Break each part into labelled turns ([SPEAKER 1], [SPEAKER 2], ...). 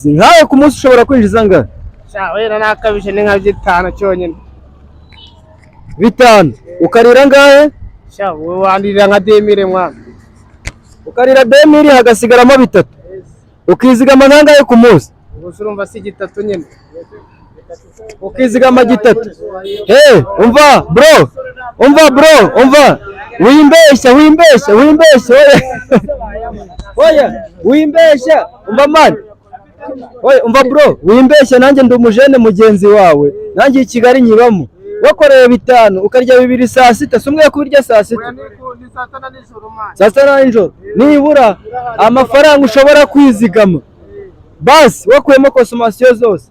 [SPEAKER 1] Nkawe ku munsi ushobora kwinjiza angahe?
[SPEAKER 2] Sha, wera nakabije ni nka 5 cyonyine.
[SPEAKER 1] 5, ukarira angahe?
[SPEAKER 2] Sha, wowe wandirira nka 2000, mwana.
[SPEAKER 1] Ukarira 2000, hagasigaramo 3, ukizigama nkangahe ku munsi?
[SPEAKER 2] Ubwo se urumva si 3 nyine?
[SPEAKER 1] Ukizigama 3. Hey, umva bro, umva bro, umva, wimbeshya, wimbeshya, wimbeshya, oya, oya, wimbeshya. Umva man, oya, umva bro, wimbeshya. Nanjye ndi umujene mugenzi wawe, nanjye i Kigali nyibamo. Wakoreye 5, ukarya 2 saa sita, si umwe kubirya saa sita?
[SPEAKER 2] Ni saa sita nijoro, man.
[SPEAKER 1] Saa sita na nijoro. Nibura amafaranga ushobora kwizigama, basi wakuyemo consommation zose,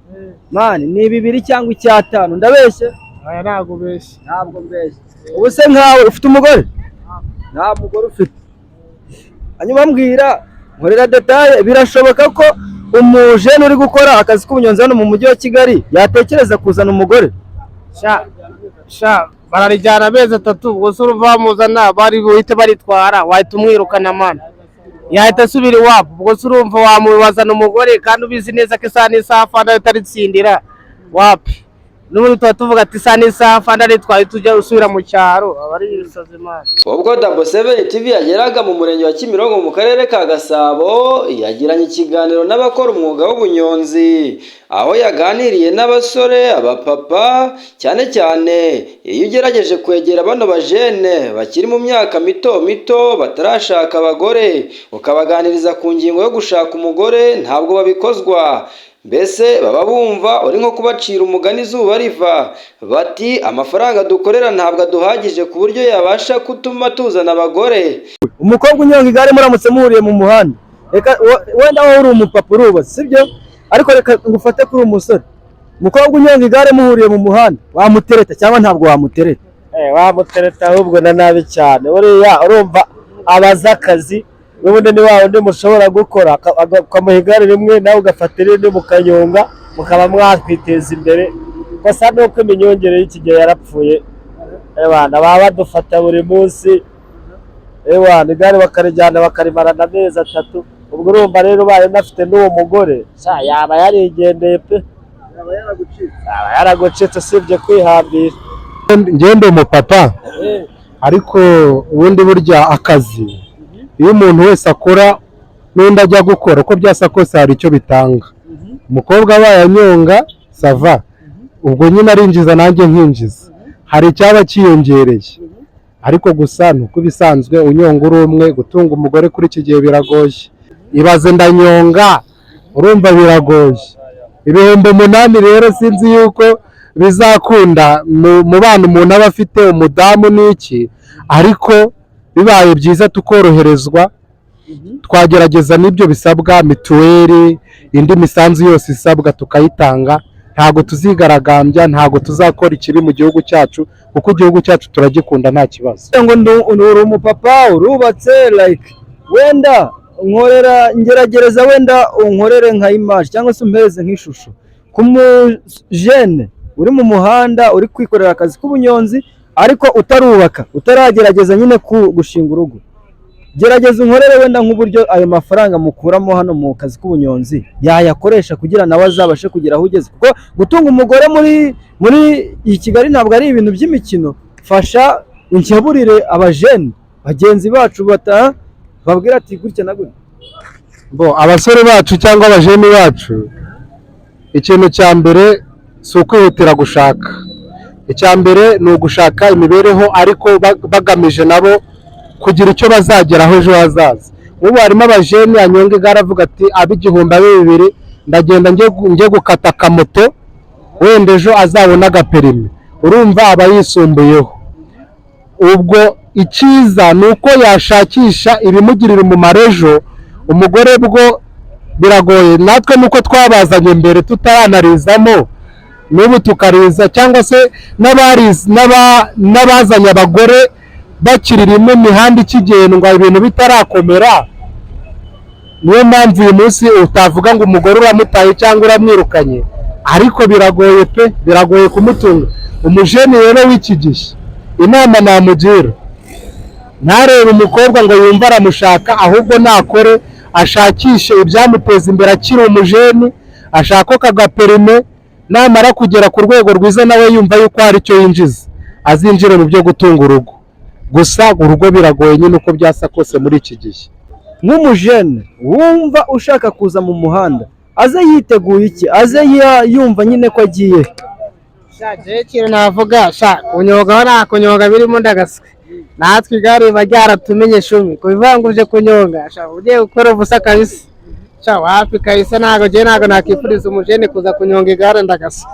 [SPEAKER 1] man, ni 2 cyangwa 5. Ndabeshye?
[SPEAKER 2] Aya, ntabwo ubeshya.
[SPEAKER 1] Ntabwo mbeshye. Ubu se nkawe ufite umugore? Nta mugore ufite. Hanyuma mbwira, nkorera détail: birashoboka ko umujene uri gukora akazi k'ubunyonzi hano mu mujyi wa Kigali yatekereza kuzana umugore?
[SPEAKER 2] Sha sha, bararijyana amezi 3. Ubwo se urumva bamuzana bari buhite baritwara? Wahita umwirukana, man, yahita asubira iwabo. Ubwo se urumva wamubazana umugore kandi ubizi neza ko isaha n'isaha fanda itaritsindira? Wapi, n'ubundi tuba tuvuga ati isaha n'isaha fanda ritwaye, tujya usubira mu cyaro, aba ari ibisazi, man.
[SPEAKER 3] Ubwo Double Seven TV yageraga mu murenge wa Kimironko mu karere ka Gasabo, yagiranye ikiganiro n'abakora umwuga w'ubunyonzi, aho yaganiriye n'abasore, abapapa. Cyane cyane iyo ugerageje kwegera bano bajene bakiri mu myaka mito mito batarashaka abagore, ukabaganiriza ku ngingo yo gushaka umugore, ntabwo babikozwa. Mbese baba bumva uri nko kubacira umugani izuba riva. Bati: "Amafaranga dukorera ntabwo aduhagije ku buryo yabasha gutuma tuzana abagore."
[SPEAKER 1] Umukobwa unyonga igare muramutse muhuriye mu muhanda, reka wenda wowe uri umupapa, urubatse, sibyo? Ariko reka ngufate kuri umusore. Umukobwa unyonga igare muhuriye mu muhanda, wamutereta cyangwa ntabwo wamutereta?
[SPEAKER 4] Wamutereta ahubwo na nabi cyane. Buriya urumva abaza akazi, n'ubundi ni wa wundi mushobora gukora, ukamuha igare rimwe, nawe ugafata irindi, mukanyonga, mukaba mwakwiteza imbere. Gusa nuko iminyongere y'iki gihe yarapfuye. Ewana, baba badufata buri munsi. Ewana, igare bakarijyana bakarimarana amezi 3. Ubwo urumva rero ubaye unafite n'uwo mugore, sha, yaba yarigendeye pe, yaba yaragucitse, usibye kwihambira.
[SPEAKER 5] Ngende umupapa, ariko ubundi burya akazi iyo umuntu wese akora n'undi ajya gukora, uko byasa kose hari icyo bitanga. Umukobwa abaye anyonga, ça va, ubwo nyine arinjiza, nanjye nkinjiza, hari icyaba cyiyongereye. Ariko gusa ni uko ibisanzwe unyonga uri umwe, gutunga umugore kuri iki gihe biragoye. Ibaze ndanyonga, urumva biragoye. 8000 rero sinzi yuko bizakunda mu bana umuntu aba afite, umudamu n'iki. Ariko bibaye byiza tukoroherezwa, twagerageza n'ibyo bisabwa, mituweli, indi misanzu yose isabwa tukayitanga. Ntabwo tuzigaragambya, ntabwo tuzakora ikibi mu gihugu cyacu, kuko igihugu cyacu turagikunda, nta kibazo.
[SPEAKER 1] Ngo uri umupapa, urubatse, like wenda nkorera, ngeragereza wenda unkorere nka image cyangwa se umpereze nk'ishusho ku mujene uri mu muhanda, uri kwikorera akazi k'ubunyonzi, ariko utarubaka, utaragerageza nyine gushinga urugo. Gerageza unkorere wenda nk'uburyo ayo mafaranga mukuramo hano mu kazi k'ubunyonzi yayakoresha kugira nawe azabashe kugera aho ugeze, kuko gutunga umugore muri iyi Kigali ntabwo ari ibintu by'imikino. Fasha unkeburire abajene bagenzi bacu bataha, babwira ati gutya na gutya.
[SPEAKER 5] Bo abasore bacu cyangwa abajeni bacu, ikintu cya mbere si ukwihutira gushaka. Icya mbere ni ugushaka imibereho, ariko bagamije nabo kugira icyo bazageraho ejo hazaza. Nk'ubu harimo abajeni anyonga igare avuga ati abe 1000, abe 2000, ndagenda njye gukata akamoto, wenda ejo azabona agaperimi. Urumva aba yisumbuyeho. Ubwo icyiza ni uko yashakisha ibimugirira umumaro ejo. Umugore bwo biragoye, natwe nuko twabazanye mbere tutaranalizamo, n'ubu tukariza, cyangwa se n'abazanye abagore bakiri rimwe, imihanda ikigendwa, ibintu bitarakomera. Niyo mpamvu uyu munsi utavuga ngo umugore uramutaye cyangwa uramwirukanye, ariko biragoye pe, biragoye kumutunga. Umujeni rero w'iki gihe, inama namugira, ntarebe umukobwa ngo yumve aramushaka, ahubwo nakore, ashakishe ibyamuteza imbere akiri umujeni. Ashaka kagaperime, namara kugera ku rwego rwiza nawe yumva yuko hari icyo yinjiza, azinjire mu byo gutunga urugo. Gusa urugo biragoye nyine uko byasa kose muri iki gihe.
[SPEAKER 1] Nk'umujene wumva ushaka kuza mu muhanda, aze yiteguye iki? Aze yumva nyine ko agiye?
[SPEAKER 2] Sha, jewe ikintu navuga, sha, kunyonga nta kunyonga birimo, ndagaswe. Natwe igare riba ryaratumenye shumi kubivanguje kunyonga, sha, ugiye gukora ubusa kabisa. Sha, wapi kabisa, ntago jewe ntago nakifuriza umujene kuza kunyonga igare, ndagasa.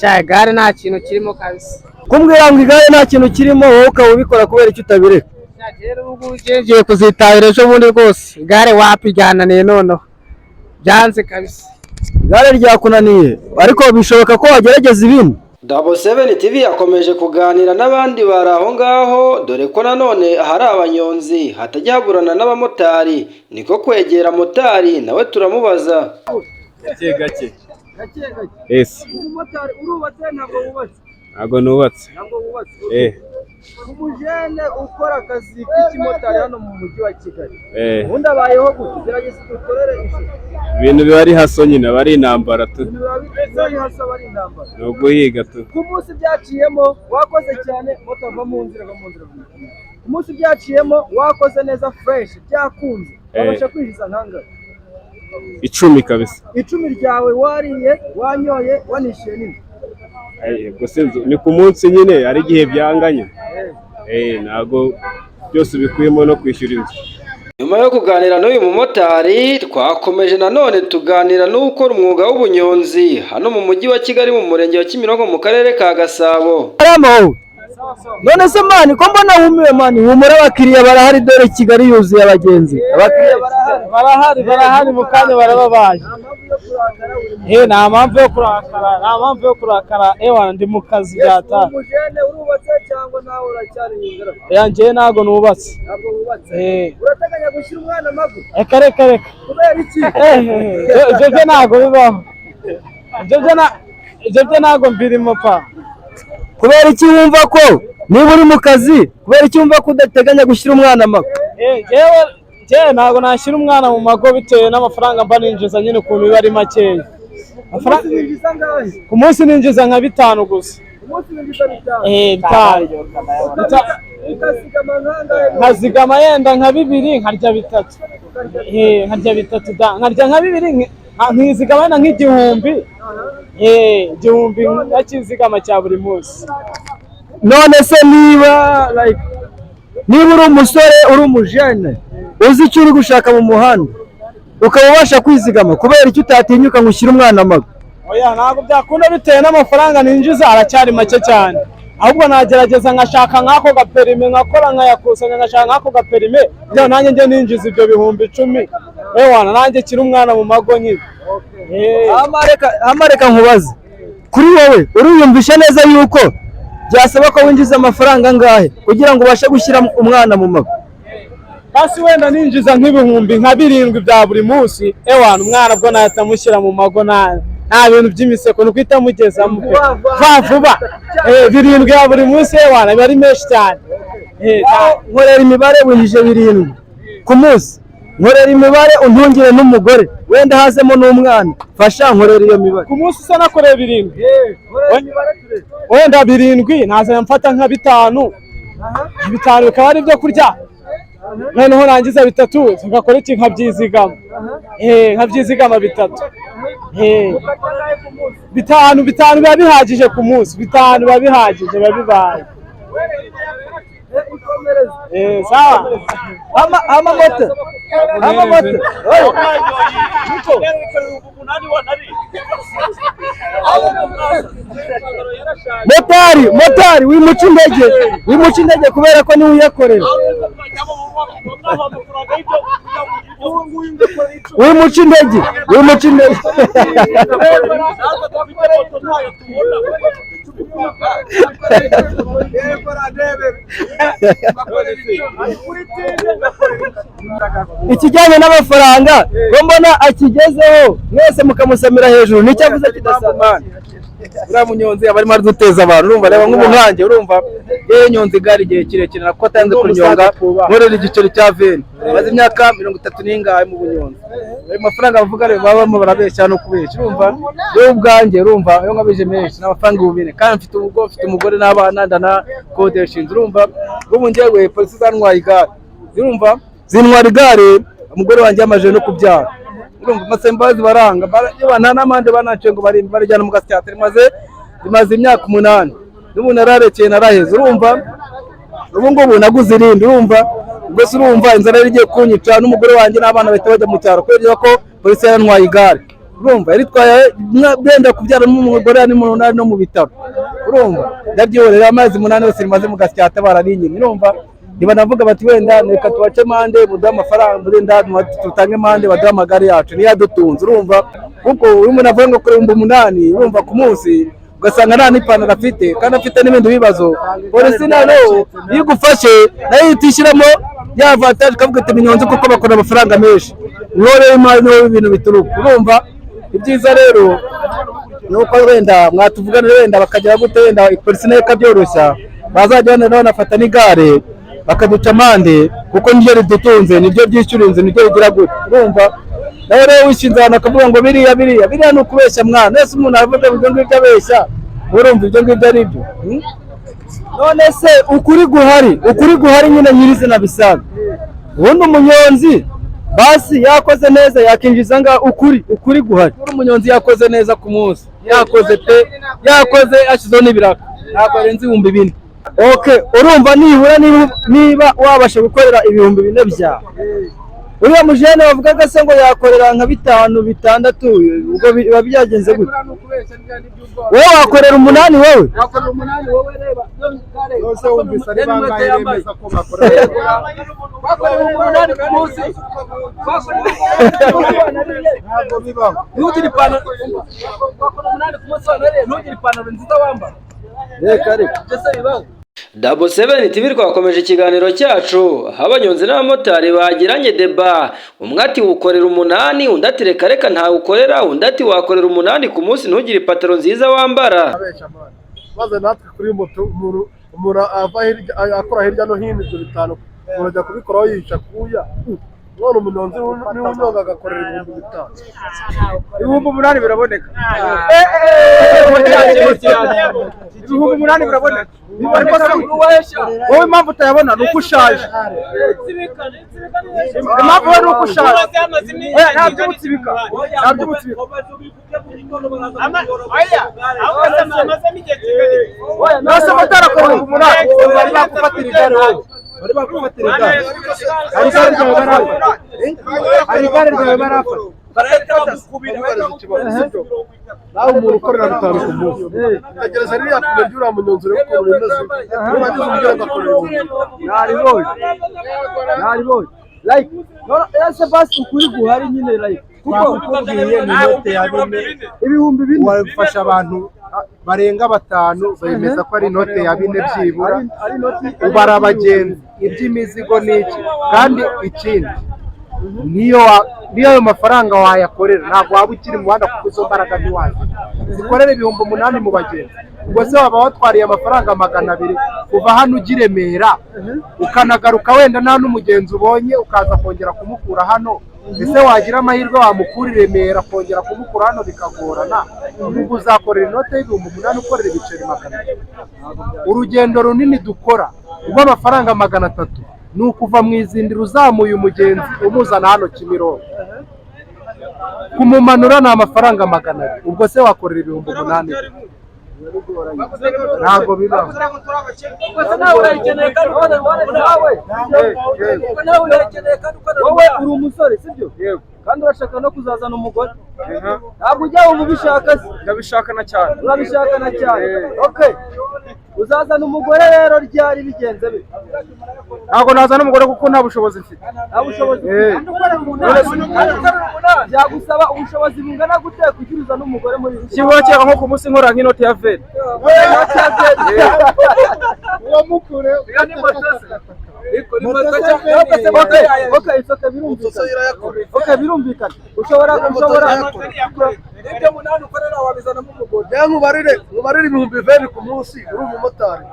[SPEAKER 2] Sha, igare nta kintu kirimo kabisa.
[SPEAKER 1] Kumbwira ngo igare nta kintu kirimo, wowe ukaba ubikora, kubera icyo utabireka?
[SPEAKER 2] Sha, jewe ubu ngubu jewe ngiye kuzitahira ejo bundi rwose. Igare wapi, ryananiye noneho, byanze kabisa.
[SPEAKER 1] Igare ryakunaniye, ariko bishoboka ko wagerageza ibindi.
[SPEAKER 3] Double Seven TV yakomeje kuganira n'abandi bari aho ngaho, dore ko nanone hari abanyonzi, hatajya haburana n'abamotari. Niko kwegera motari nawe turamubaza.
[SPEAKER 6] Gake gake. Ese
[SPEAKER 1] Umumotari, urubatse, ntabwo wubatse?
[SPEAKER 6] Ntabwo nubatse.
[SPEAKER 1] Ntabwo wubatse?
[SPEAKER 6] Eh.
[SPEAKER 1] Umujene ukora akazi k'ikimotari hano mu mujyi wa Kigali,
[SPEAKER 6] Eh.
[SPEAKER 1] ubundi abayeho gute? Gerageza dukorere ishusho.
[SPEAKER 6] Ibintu biba ari hustle nyine, aba ari intambara tu.
[SPEAKER 1] Ibintu biba biri hasi, aba ari intambara.
[SPEAKER 6] Ni uguhiga tu.
[SPEAKER 1] Ku munsi byaciyemo, wakoze cyane, moto va mu nzira, va mu nzira, va mu nzira. Ku munsi byaciyemo, wakoze neza, fresh, byakunze, wabasha kwinjiza nk'angahe?
[SPEAKER 6] 10 kabisa.
[SPEAKER 1] 10 ryawe, wariye, wanyoye, wanishyuye nini?
[SPEAKER 6] Ay, ubwo sinzi, ni ku munsi nyine, hari igihe byanganye. Eh, ntabwo byose ubikuyemo no kwishyura inzu.
[SPEAKER 3] Nyuma yo kuganira n'uyu mumotari, twakomeje nanone tuganira n'ukora umwuga w'ubunyonzi hano mu mujyi wa Kigali, mu murenge wa Kimironko, mu karere ka Gasabo.
[SPEAKER 1] Arama wowe, none se man, ko mbona wumiwe? Man, humura, abakiriya barahari. Dore Kigali yuzuye abagenzi, abakiriya barahari.
[SPEAKER 4] Barahari, barahari, mu kanya barababaye. Eh, nta mpamvu yo kurakara, nta mpamvu yo kurakara. Ewa, ndi mu kazi byata.
[SPEAKER 1] Umujene, urubatse cyangwa nawe uracyari ingaragu?
[SPEAKER 4] Ya, njyewe ntabwo nubatse.
[SPEAKER 1] Ntabwo wubatse?
[SPEAKER 4] Eh.
[SPEAKER 1] Urateganya gushyira umwana amago?
[SPEAKER 4] Reka, reka, reka.
[SPEAKER 1] Kubera iki?
[SPEAKER 4] Eh, ibyo byo ntabwo bibaho. Ibyo byo ntabwo mbirimo pa.
[SPEAKER 1] Kubera iki wumva ko niba uri mu kazi, kubera iki wumva ko udateganya gushyira umwana amago?
[SPEAKER 4] Eh, njyewe ntabwo nashyira umwana mu mago bitewe n'amafaranga mba ninjiza nyine, ukuntu biba ari makeya. Ku munsi ninjiza nka 5 gusa. Eh, 5. Nkazigama yenda nka 2, nkarya 3. Eh, nkarya 3 da, nkarya nka 2, nkizigama yenda nk'igihumbi. Eh, 1000 nkakizigama cya buri munsi.
[SPEAKER 1] None se niba, like, niba uri umusore, uri umujene uzi icyo uri gushaka mu muhanda, ukaba ubasha kwizigama, kubera icyo utatinyuka ngo ushyire umwana amago?
[SPEAKER 4] Oya, ntabwo byakunda bitewe n'amafaranga ninjiza, aracyari make cyane. Ahubwo nagerageza nkashaka nk'ako gaperime, nkakora nkayakusanya, nkashaka nk'ako gaperime kugira ngo nanjye njye ninjiza ibyo 10,000. Ewana, nanjye kiri umwana mu mago nyine. Eh.
[SPEAKER 1] Hama reka nkubaze, kuri wowe uriyumvisha neza yuko byasaba ko winjiza amafaranga angahe kugira ngo ubashe gushyira umwana mu mago?
[SPEAKER 4] Basi wenda ninjiza nk'ibihumbi nka 7 bya buri munsi, ewana, umwana bwo nahita amushyira mu mago, nta bintu by'imiseko, ni uguhita amugezamo pe. Vuba vuba. Eh, 7 ya buri munsi, ewana, biba ari menshi cyane. Eh.
[SPEAKER 1] Nkorera imibare, winjije 7 ku munsi, nkorera imibare untungire n'umugore, wenda hazemo n'umwana. Fasha nkorera iyo mibare.
[SPEAKER 4] Ku munsi usa nakoreye 7, wenda 7 ntazajya mfata nka 5, 5 bikaba ari ibyo kurya, noneho nangiza 3 tugakora iki? Nkabyizigama. Eh, nkabyizigama 3. Eh, 5, 5 biba bihagije ku munsi, 5 biba bihagije, biba bibaye. Eh, sawa.
[SPEAKER 1] Amamoto, amamoto. Oye. Motari, motari, wimuca intege, wimuca intege, kubera ko niwe uyakorera. Wimuca intege, wimuca intege. Ikijyanye n'amafaranga ko mbona akigezeho, mwese mukamusamira hejuru, nicyo avuze kidasanzwe.
[SPEAKER 7] Uriya munyonzi aba arimo araduteza abantu. Urumva, reba nk'ubu nkanjye, urumva.
[SPEAKER 2] Yewe, nyonze igare igihe kirekire, nako atanze kunyonga, nkorera igiceri cya 20, maze imyaka 30 n'ingahe mu bunyonzi. Ayo mafaranga bavuga rero baba barimo barabeshya no kubeshya. Urumva, yewe ubwanjye, urumva, iyo nkabije menshi ni amafaranga 4000, kandi mfite urugo, mfite umugore n'abana, ndanakodesha inzu. Urumva, ubu njyewe polisi zantwaye igare, urumva, zintwara igare umugore wanjye yamaze no kubyara. Urumva, amasembazi baranga, nta n'amande banaciye ngo barimbe barijyana mu gasyata. Rimaze imyaka 8 n'ubu nararekeye, naraheze. Urumva, ubu ngubu naguze irindi. Urumva, ubwo se urumva inzara yari igiye kunyica n'umugore wanjye n'abana bahita bajya mu cyaro kubera ko polisi yarantwaye igare. Urumva, yaritwaye benda kubyara n'umugore ari no mu bitaro. Urumva, ndabyihorera, amezi 8 yose rimaze mu gasyata bararinyimye. Urumva, ntibanavuga bati wenda reka tubace mande muduhe amafaranga, wenda tutange mande baduhe amagare yacu niyo adutunze. Urumva, kuko uyu umuntu avuga ngo kuri 8000, urumva, ku munsi, ugasanga nta n'ipantaro afite kandi afite n'ibindi bibazo. Polisi nayo iyo igufashe nayo ihita ishyiramo ya avantage, ikavuga iti minyonzi kuko bakora amafaranga menshi, niho rero imari, niho ibintu bituruka. Urumva, ibyiza rero ni uko wenda mwatuvuganira, wenda bakagira gute, wenda polisi nayo ikabyoroshya, bazajya wenda banafata n'igare bakaduca amande, kuko niryo ridutunze, niryo ryishyura inzu, niryo rigira gute. Urumva, nawe rero wishinze ahantu akavuga ngo biriya biriya biriya ni ukubeshya mwana wese, umuntu aravuga ibyo ngibyo abeshya. Urumva ibyo ngibyo ari byo?
[SPEAKER 1] None se ukuri guhari nyine nyirizina bisaga, ubundi umunyonzi basi yakoze neza yakinjiza nga ukuri guhari?
[SPEAKER 2] Uri umunyonzi yakoze neza ku munsi, yakoze pe, yakoze ashyizeho n'ibiraka, ntabwo arenze 4000.
[SPEAKER 1] Okay, urumva nibura niba wabasha gukorera 4000 byawe, uriya mujene bavugaga se ngo yakorera nka 5, 6, ubwo biba byagenze gute? Wowe wakorera 8 wowe?
[SPEAKER 2] Wakorera 8 wowe? Reba.
[SPEAKER 5] Yose wumvise ari bangahe bemeza ko bakorera?
[SPEAKER 2] Wakorera 8 ku munsi?
[SPEAKER 5] Ntabwo bibaho.
[SPEAKER 2] Ntugire ipantaro. Wakora 8 ku munsi wanariye, ntugire ipantaro nziza wambara?
[SPEAKER 1] Reka reka.
[SPEAKER 2] Ibyo se bibaho?
[SPEAKER 3] Double Seven TV twakomeje ikiganiro cyacu, aho abanyonzi n'abamotari bagiranye débat. Umwe ati ukorera 8, undi ati reka reka ntawukorera, undi ati wakorera 8 ku munsi ntugire ipantaro nziza wambara.
[SPEAKER 5] Abesha amana, maze natwe kuri moto umuntu ava hirya akora hirya no hino, ibyo 5 umuntu ajya kubikoraho yica kuya. None umunyonzi niwe unyonga agakorera 5000?
[SPEAKER 2] 8000 biraboneka, 8000 biraboneka, ariko se wowe impamvu utayabona ni uko ushaje. Impamvu wowe ni uko ushaje. Oya, nta by'ubutsibika, nta by'ubutsibika. Nase motari akora 8000?
[SPEAKER 5] Bari bagufatira igare wowe? Bari bagufatira igare? Hari igare ryawe barafata? Hari igare ryawe barafata? Nawe umuntu ukorera 5 ku munsi, tegereza ririya pine ry'uriya munyonzi urebe ukuntu rimeze, niba agize umugera agakorera 5000.
[SPEAKER 1] Naribonye, naribonye. Like none ese basi ukuri guhari nyine, like kuko
[SPEAKER 5] Twakubwiye ni inote ya 4.
[SPEAKER 1] 4000.
[SPEAKER 5] Wafasha abantu barenga batanu bemeza ko ari inote ya 4 byibura.
[SPEAKER 1] Ari inoti.
[SPEAKER 5] Ubara abagenzi, iby'imizigo n'iki. Kandi ikindi, niyo ayo mafaranga wayakorera, ntabwo waba ukiri mu muhanda, kuko izo mbaraga ntiwazigira zikorera 8000 mu bagenzi. Ubwo se waba watwariye amafaranga 200 kuva hano ujya i Remera, ukanagaruka, wenda nta n'umugenzi ubonye, ukaza kongera kumukura hano? Ese wagira amahirwe wamukura i Remera, kongera kumukura hano bikagorana. Ubwo uzakorera inote y'8000 ukorera ibiceri 200? Urugendo runini dukora rw'amafaranga 300 ni ukuva mu Izindiro uzamuye umugenzi umuzana hano Kimironko, kumumanura ni amafaranga 200. Ubwo se wakorera 8000? Ntabwo bibaho.
[SPEAKER 2] Nawe urayikeneye kandi ukorera nawe. Nawe urayikeneye kandi ukorera.
[SPEAKER 1] Wowe uri umusore, sibyo? Kandi urashaka no kuzazana umugore, ntabwo ujya wumva ubishaka se?
[SPEAKER 2] Ndabishaka cyane.
[SPEAKER 1] Urabishaka na cyane. Okay, uzazana umugore rero ryari, bigenze bite?
[SPEAKER 2] Ntabwo nazana umugore kuko nta bushobozi mfite.
[SPEAKER 1] Nta bushobozi ufite? Byagusaba ubushobozi bungana gute kugira uzane umugore muri iki?
[SPEAKER 2] Kibura kera nko ku munsi nkora nk'inoti ya 20.
[SPEAKER 5] Uwamukure.
[SPEAKER 1] Okay, it's okay, birumvikana. Okay, birumvikana. Ushobora
[SPEAKER 2] Ibyo 8 ukorera wabiza.
[SPEAKER 1] kuzanamo umugore.
[SPEAKER 7] Njyewe nkubarire 20,000 ku munsi uri umumotari,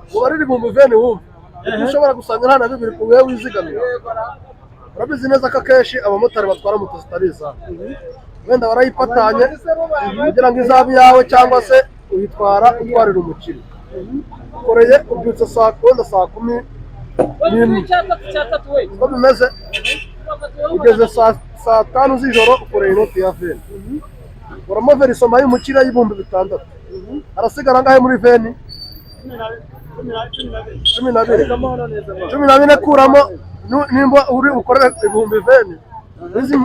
[SPEAKER 7] nkubarire 20,000 wumve kuko ushobora gusanga nta na bibiri ku wewe wizigamira. Urabizi neza ko akenshi abamotari batwara moto zitari izabo, wenda barayipatanye kugira ngo izabe iyawe, cyangwa se uyitwara utwarira umukiriya. Ukoreye, ubyutse saa, wenda saa 11, uko bimeze, ugeze saa 5 z'ijoro, ukoreye inoti ya 20, uramo versement y'umukiriya y'6,000, arasigara angahe muri 20? 14. 14 kuramo nimba uri bukorere 20,000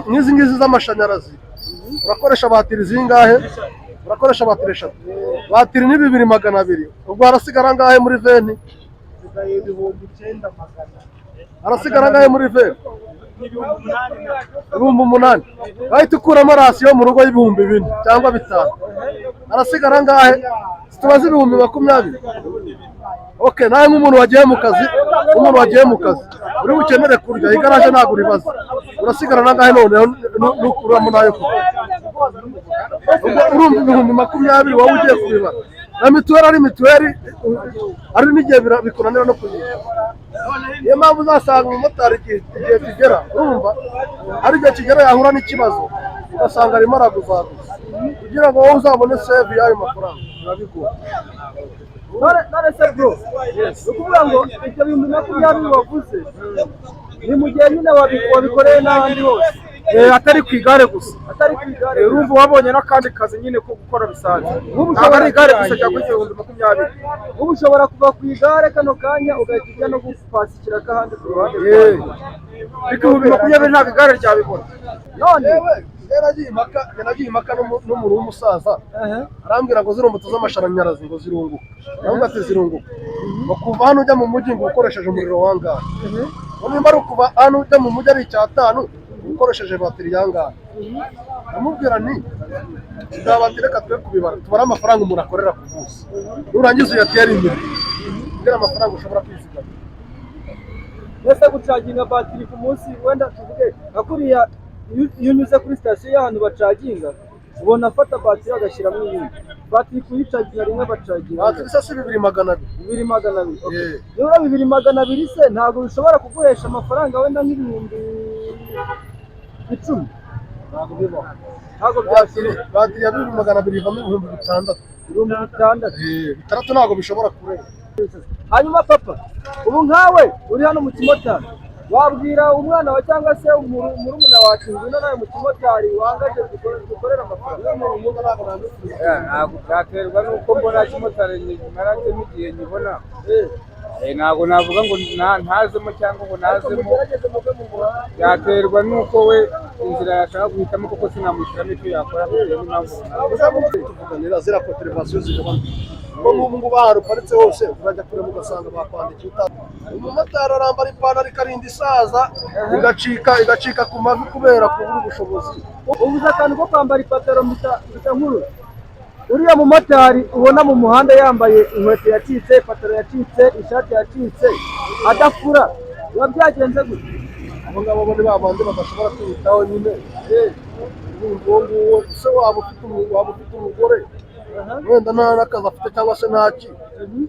[SPEAKER 7] nk'izi ngizi z'amashanyarazi, urakoresha batiri zingahe? Urakoresha batiri eshatu, batiri ni 2,200. Ubwo harasigara angahe muri 20? Harasigara angahe muri 20? 8,000. Wahita ukuramo ration mu rugo y'4,000 cyangwa 5, harasigara angahe? Tubaze 20,000. Okay, nawe nk'umuntu wagiye mu kazi, nk'umuntu wagiye mu kazi uri bukenere kurya, igaraje ntabwo uribaza, urasigara nangahe? Noneho nukuramo nayo kurya, ubwo urumva 20,000 wowe ugiye kubibara na mituweli, ari mituweli, ari n'igihe bikunanira no kuyishyura. Niyo mpamvu uzasanga umumotari igihe kigera, urumva, hari igihe kigera yahura n'ikibazo, ugasanga arimo araguzaguza kugira ngo wowe uzabone save y'ayo mafaranga, biba bigoye.
[SPEAKER 1] None se bro, ni ukuvuga ngo ibyo 20,000 wavuze ni mu gihe nyine wabikoreye n'ahandi hose?
[SPEAKER 8] Atari ku igare gusa.
[SPEAKER 1] Atari ku igare.
[SPEAKER 8] Urumva wabonye n'akandi kazi nyine ko gukora bisanzwe,
[SPEAKER 1] Nk'ubu
[SPEAKER 8] ntabwo ari igare gusa
[SPEAKER 1] ushobora
[SPEAKER 8] cyangwa 20,000.
[SPEAKER 1] Ubu ushobora kuva ku igare kano kanya ugahita ujya no gupasikira akahandi ku ruhande rwawe.
[SPEAKER 8] Ariko 20,000 ntabwo igare ryabibona.
[SPEAKER 1] None
[SPEAKER 7] Yewe, njye nagiye impaka n'umuntu w'umusaza, arambwira ngo zino moto z'amashanyarazi ngo zirunguka. Aravuga ati zirunguka, ngo kuva hano ujya mu mujyi ngo ukoresheje umuriro wangahe, ngo nimba ari ukuva hano ujya mu mujyi ari icyatanu, ukoresheje batiri yangahe? Ndamubwira nti bwa batiri reka twe kubibara, tubare amafaranga umuntu akorera ku munsi, nurangiza uyatere imbere ubwira amafaranga ushobora kwizigama.
[SPEAKER 1] Mbese gucaginga batiri ku munsi, wenda tuvuge nka kuriya iyo unyuze kuri sitasiyo y'ahantu bacaginga, ubona afata batiri agashyiramo iyindi batiri, kuyicaginga rimwe bacaginga.
[SPEAKER 7] Batiri se si 2,200?
[SPEAKER 1] 2,200, okay.
[SPEAKER 7] Yeah.
[SPEAKER 1] Nibura 2,200 se ntabwo bishobora kuguhesha amafaranga wenda nk'10,000?
[SPEAKER 7] Ntabwo bibaho.
[SPEAKER 1] Ntabwo
[SPEAKER 7] Batiri,
[SPEAKER 1] byashoboka.
[SPEAKER 7] batiri ya 2,200 ivamo 6,000.
[SPEAKER 1] 6,000.
[SPEAKER 7] 6 ntabwo bishobora kurenga.
[SPEAKER 1] Hanyuma papa, ubu nkawe uri hano mu kimotari, wabwira umwana wawe cyangwa se murumuna wawe ngwino nawe mu kimotari wangaje dukorere amafaranga?
[SPEAKER 8] Ntabwo byaterwa n'uko mbona kimotari nyimaramo igihe nyibona. Ntabwo navuga ngo ntazemo cyangwa ngo nazemo.
[SPEAKER 1] Mugerageze muve mu muhanda.
[SPEAKER 8] Byaterwa n'uko we inzira yashaka guhitamo, kuko sinamuhitiramo icyo yakora bitewe n'impamvu runaka.
[SPEAKER 7] Tuvuganira ziriya contravention zigabanuka, kuko nk'ubu ngubu ahantu uparitse hose urajya kureba ugasanga bakwandikiye. Umumotari arambara ipantaro ikarinda isaza, igacika ku mavi kubera kubura ubushobozi.
[SPEAKER 1] Ubuze akantu ko kwambara ipantaro mpita nkurura. Uriya mumotari ubona mu muhanda yambaye inkweto yacitse, ipantaro yacitse, ishati yacitse, adafura, biba byagenze gute?
[SPEAKER 7] Abo ngabo bo ni ba bandi badashobora kwiyitaho nyine. Urumva, uwo nguwo se waba ufite umugore wenda nta n'akazi afite cyangwa se ntaki,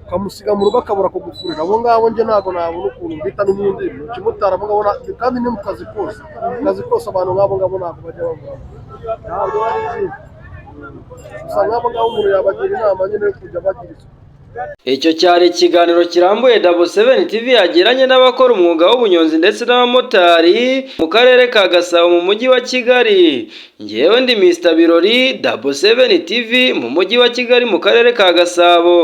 [SPEAKER 7] ukamusiga mu rugo akabura kugufurira, abo ngabo njye ntabwo nabona ukuntu mbita n'ubundi mu kimotari. Abo ngabo kandi ni mu kazi kose, mu kazi kose abantu nk'abo ngabo ntabwo bajya babura.
[SPEAKER 1] Ntabwo bari byiza.
[SPEAKER 7] Gusa nk'abo ngabo umuntu yabagira inama nyine yo kujya bagira isuku.
[SPEAKER 3] Icyo cyari ikiganiro kirambuye Double Seven TV yagiranye n'abakora umwuga w'ubunyonzi ndetse n'abamotari mu karere ka Gasabo mu mujyi wa Kigali. Ngewe ndi Mr Birori, Double Seven TV mu mujyi wa Kigali mu karere ka Gasabo.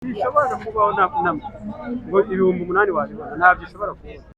[SPEAKER 8] Bishobora kubaho nta ngo 8,000 wabibona, ntabyo ushobora kubona.